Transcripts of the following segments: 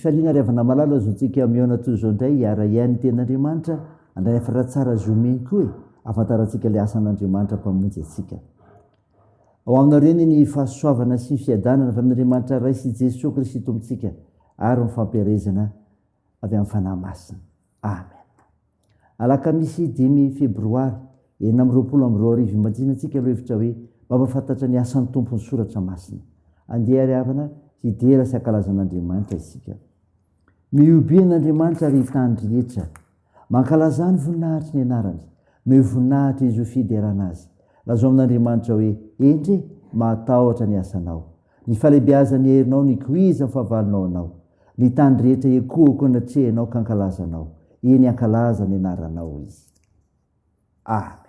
Fifaliana ry havana malala azontsika mihaona toy izao indray hiara-hihaino ny tenin'Andriamanitra, handray hafatra tsara azo omeny koa e, ahafantarantsika ilay asan'Andriamanitra Mpamonjy antsika. Ao aminareo anie ny fahasoavana sy ny fiadanana avy amin'Andriamanitra Ray sy Jesoa Kristy Tompontsika ary ny fampielezana avy amin'ny Fanahy Masina. Amen. Alakamisy dimy febroary 2026 Imbajina antsika aloha hevitra hoe mampahafantatra ny asan'ny Tompo ny Soratra Masina. Andeha ary havana hidera sy hankalaza an'Andriamanitra isika. Mihobiha an'Andriamanitra ry tany rehetra. Mankalazà ny voninahitry ny anarany. Omeo voninahitra Izy ho fiderana Azy. Lazao amin'Andriamanitra hoe, Endre, mahatahotra ny asanao. Ny fahalehibeazan'ny herinao nikoizan'ny fahavalonao anao. Ny tany rehetra ekohoko anatrehanao ka hankalaza anao. Eny, hankalaza ny anaranao izy. Amen.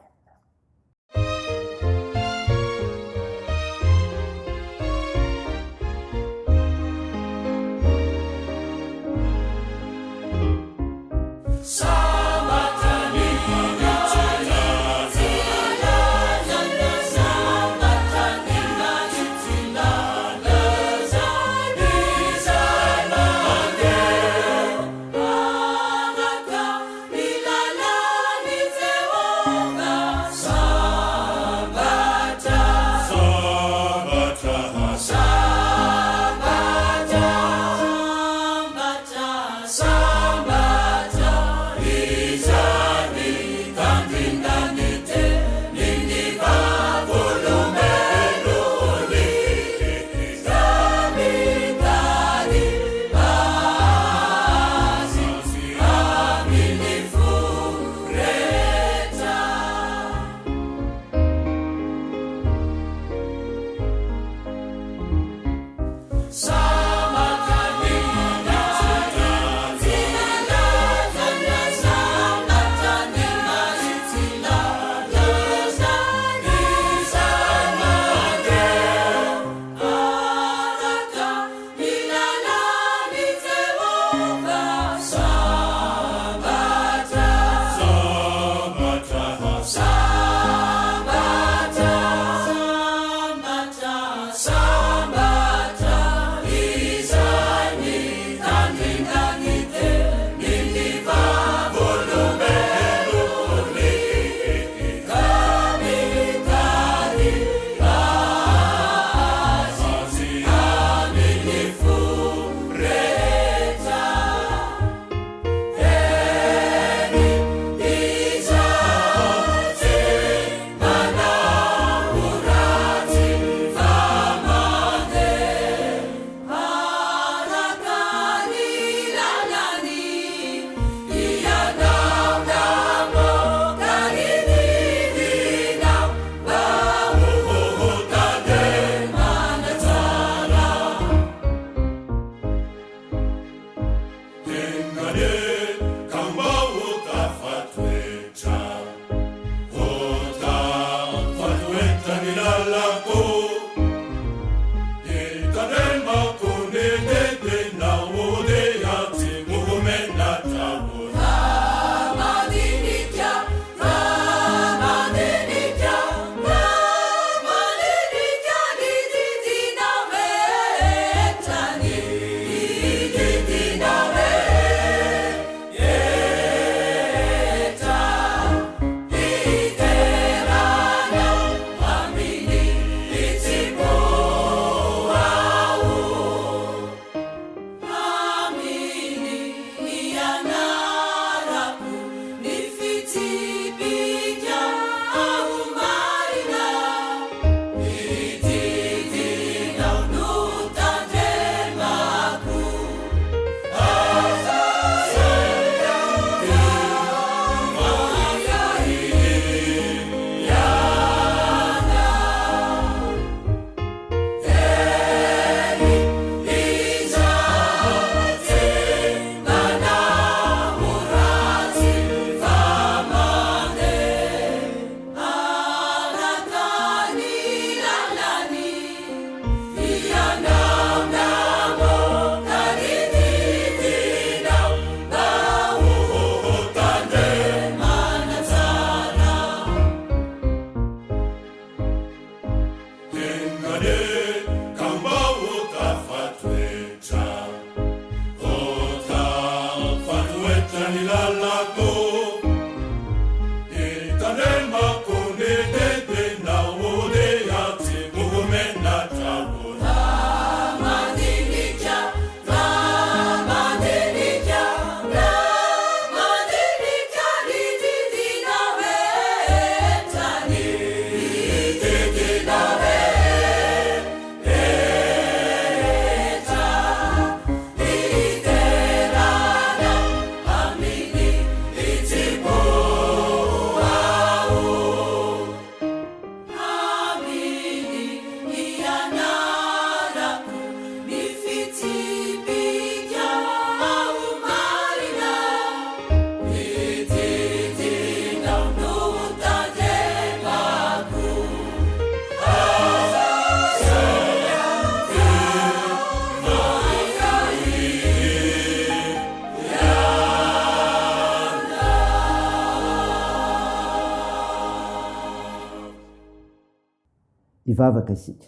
Hivavaka isika.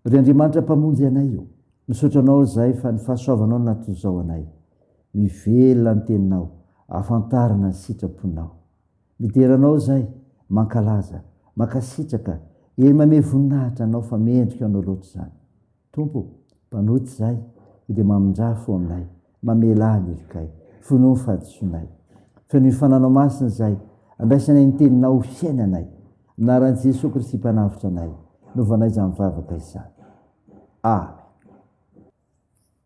Ry Andriamanitra Mpamonjy anay ô, misaotra Anao izahay fa ny fahasoavanao no nahatozao anay. Mivelona ny Teninao, ahafantarana ny sitraponao. Midera Anao izahay, mankalaza, mankasitraka, eny mamehy voninahitra Anao fa mendrika Anao loatra izany. Tompo o, mpanota izahay, koa dia mamindrà fo aminay, mamelà ny helokay, fonoy ny fahadisoanay. Fenoy fananao masina izahay, andraisanay ny Teninao ho fiainanay. Amin'ny anaran'i Jesoa Kristy Mpanavotra anay, novanay izany vavaka izany. Amen.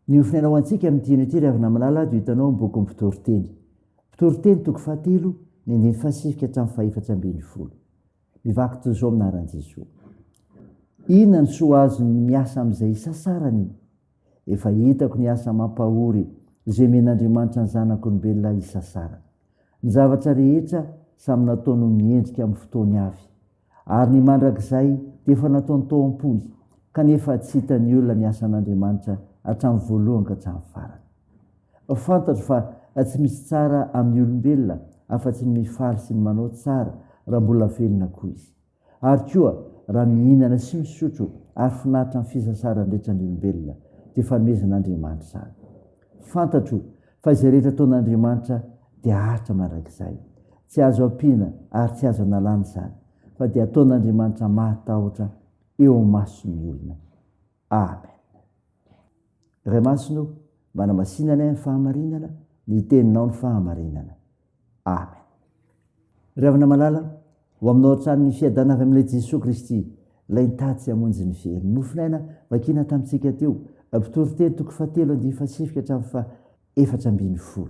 Ny hofonaina ho antsika amin'ity anio ity ry havana malala dia hitanao amin'ny bokin'ny Mpitoriteny. Mpitoriteny toko fahatelo, ny andininy fahasivy ka hatramin'ny fahefatra ambinifolo. Mivaky toy izao amin'ny anaran'i Jesoa. Inona ny soa azon'ny miasa amin'izay isasarany? Efa hitako ny asa mampahory izay omen'Andriamanitra ny zanak'olombelona isasarana. Ny zavatra rehetra samy nataony ho miendrika amin'ny fotoany avy. Ary ny mandrakizay dia efa nataony tao am-pony, kanefa tsy hitan'ny olona ny asan'Andriamanitra hatramin'ny voalohany ka hatramin'ny farany. Fantatro fa tsy misy tsara amin'ny olombelona afa-tsy ny mifaly sy ny manao tsara raha mbola velona koa izy. Ary koa, raha mihinana sy misotro ary finaritra amin'ny fisasaran'ny rehetra ny olombelona, dia fanomezan'Andriamanitra izany. Fantatro fa izay rehetra ataon'Andriamanitra dia haharitra mandrakizay. Tsy azo ampiana ary tsy azo analana izany, fa dia ataon'Andriamanitra mahatahotra eo imason'ny olona. Amen. Ray Masina o, manamasina anay amin'ny fahamarinana, ny teninao ny fahamarinana. Amen. Ry havana malala, ho aminao hatrany ny fiadana avy amin'ilay Jesoa Kristy, ilay nitady sy hamonjy ny very. Ny mofon'aina vakiana tamintsika teo, Mpitoriteny toko fahatelo andininy fahasivy ka hatramin'ny faha 14.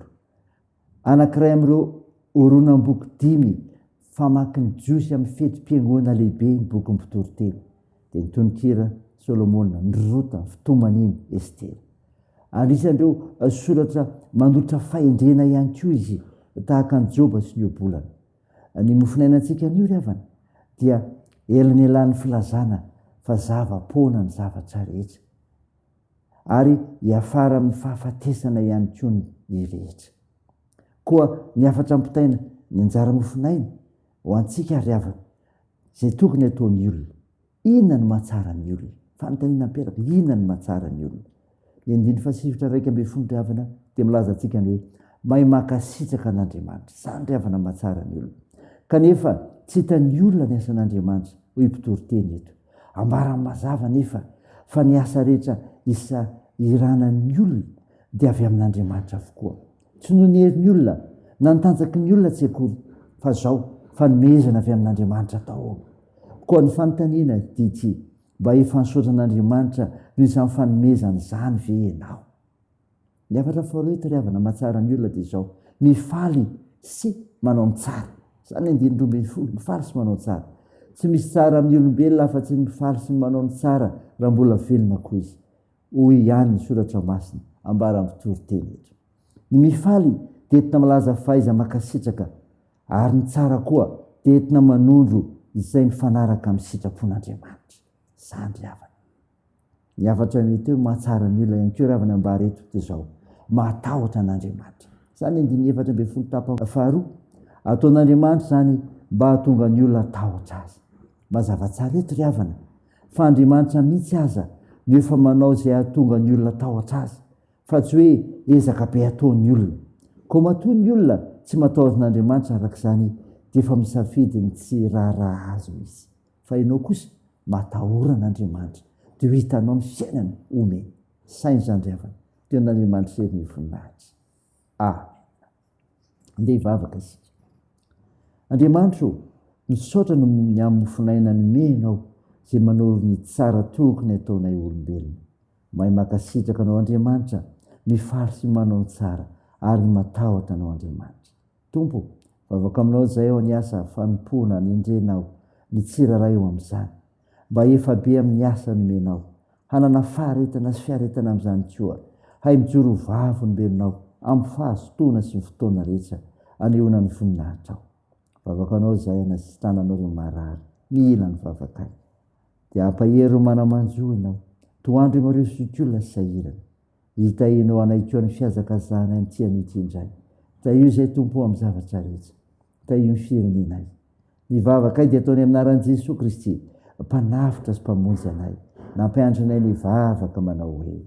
Anankiray amin'ireo horonam-boky dimy famakin'ny Jiosy amin'ny fetim-piangonana lehibe ny bokin'ny Mpitoriteny, dia ny Tononkira Solomona, ny Rota, ny Fitomaniana, Estera. Anisan'ireo soratra manolotra fahendrena ihany koa izy, tahaka an'i Joba sy ny Ohabolana. Ny mofonainantsika anio ry havana dia elanelan'ny filazana fa zava-poana ny zavatra rehetra, ary hiafara amin'ny fahafatesana ihany koa ny rehetra. Koa ny hafatra ampitaina, ny anjara mofonaina ho antsika ry havana, izay tokony hataon'ny olona, Inona no mahatsara ny olona? Fanontaniana mipetraka, inona no mahatsara ny olona? Ny andininy fahasivitra 11 ry havana dia milaza antsika ny hoe mahay mankasitraka an'Andriamanitra. Izany ry havana mahatsara ny olona. Kanefa tsy hitan'ny olona ny asan'Andriamanitra, hoy mpitory teny eto. Ambarany mazava anefa fa ny asa rehetra isahiranan'ny olona dia avy amin'Andriamanitra avokoa. Tsy noho ny herin'ny olona, na ny tanjaky ny olona tsy akory, fa izao, fanomezana avy amin'Andriamanitra daholo. Koa ny fanontaniana dia ity, mba efa nisaotra an'Andriamanitra noho izany fanomezana izany ve ianao? Ny hafatra faharoa eto ry havana mahatsara ny olona dia izao, mifaly sy manao ny tsara. Izany ny andininy 12, mifaly sy manao tsara. Tsy misy tsara amin'ny olombelona afa-tsy ny mifaly sy ny manao ny tsara raha mbola velona koa izy. Hoy ihany ny soratra masina ambaran'ny mpitory teny eto. Ny mifaly dia entina milaza fahaiza-mankasitraka ary ny tsara koa dia entina manondro izay mifanaraka amin'ny sitrapon'Andriamanitra. Izany ry havana. Ny hafatra mety hoe mahatsara ny olona ihany koa ry havana ambara eto dia izao, mahatahotra an'Andriamanitra. Izany ny andininy 14 tapany faharoa. Ataon'Andriamanitra izany mba hahatonga ny olona hatahotra azy. Mazava tsara eto ry havana fa Andriamanitra mihitsy aza no efa manao izay hahatonga ny olona hatahotra azy fa tsy hoe ezaka be ataon'ny olona. Koa matoa ny olona tsy matahotra an'Andriamanitra araka izany dia efa misafidy ny tsy hiraharaha Azy mihitsy. Fa ianao kosa matahora an'Andriamanitra dia ho hitanao ny fiainana omeny. Saino izany ry havana. Dia an'Andriamanitra irery ny voninahitra. Amena. Andeha hivavaka isika. Andriamanitra ô, misaotra noho ny amin'ny mofon'aina nomenao izay manoro ny tsara tokony hataonay olombelona. Mahay mankasitraka Anao Andriamanitra, mifaly sy manao ny tsara ary matahotra Anao Andriamanitra. Tompo ô, vavaka aminao izay ao ny asa fanompoana anendrenao ny tsirairay eo amin'izany. Mba efa be amin'ny asa nomenao, hanana faharetana sy fiaretana amin'izany koa, hay mijoro ho vavolombelonao amin'ny fahazotoana sy ny fotoana rehetra anehoana ny voninahitrao. Vavaka anao izahay hanasitrananao ireo marary mila ny vavakay. Dia hampahery ireo mana-manjo ianao, tohandro ireo zokiolona sahirana. Hitahianao anay koa ny fihazakazahanay amin'ity anio ity indray. Tahio izay Tompo o amin'ny zavatra rehetra. Tahio ny firenenay. Ny vavakay dia ataonay amin'ny anaran'i Jesoa Kristy, Mpanavotra sy Mpamonjy anay. Nampianatra anay ny vavaka manao hoe.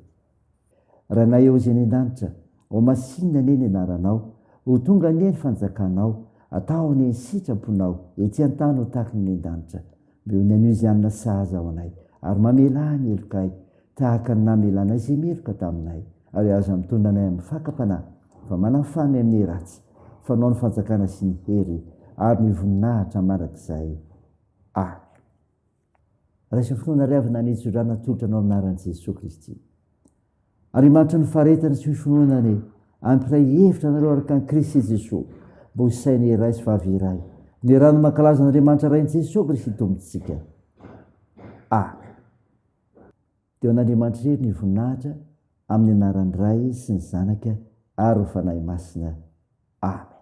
Rainay eo izay any an-danitra, ho masinina anie ny anaranao, ho tonga anie ny fanjakanao, atao anie ny sitraponao, ety an-tany ho tahaky ny any an-danitra. Omeo ny anio izay hanina sahaza ho anay, ary mamelà ny helokay, tahaka ny namelanay izay meloka taminay, ary aza mitondra anay amin'ny fakam-panahy, fa manafaha anay amin'ny ratsy, fa Anao ny fanjakana sy ny hery ary ny voninahitra mandrakizay. Amen. Raiso finoana ry havana ny tsodrano atolotra anao amin'ny anaran'i Jesoa Kristy. Andriamanitry ny faharetana sy ny finoana anie hampiray hevitra anareo araka an'i Kristy Jesoa mba ho saina iray sy vavy iray. Ny rano mankalaza an'Andriamanitra Rain'i Jesoa Kristy Tompontsika. Amen. Dia ho an'Andriamanitra irery ny voninahitra amin'ny anaran'ny Ray sy ny Zanaka ary ny Fanahy Masina. Amen.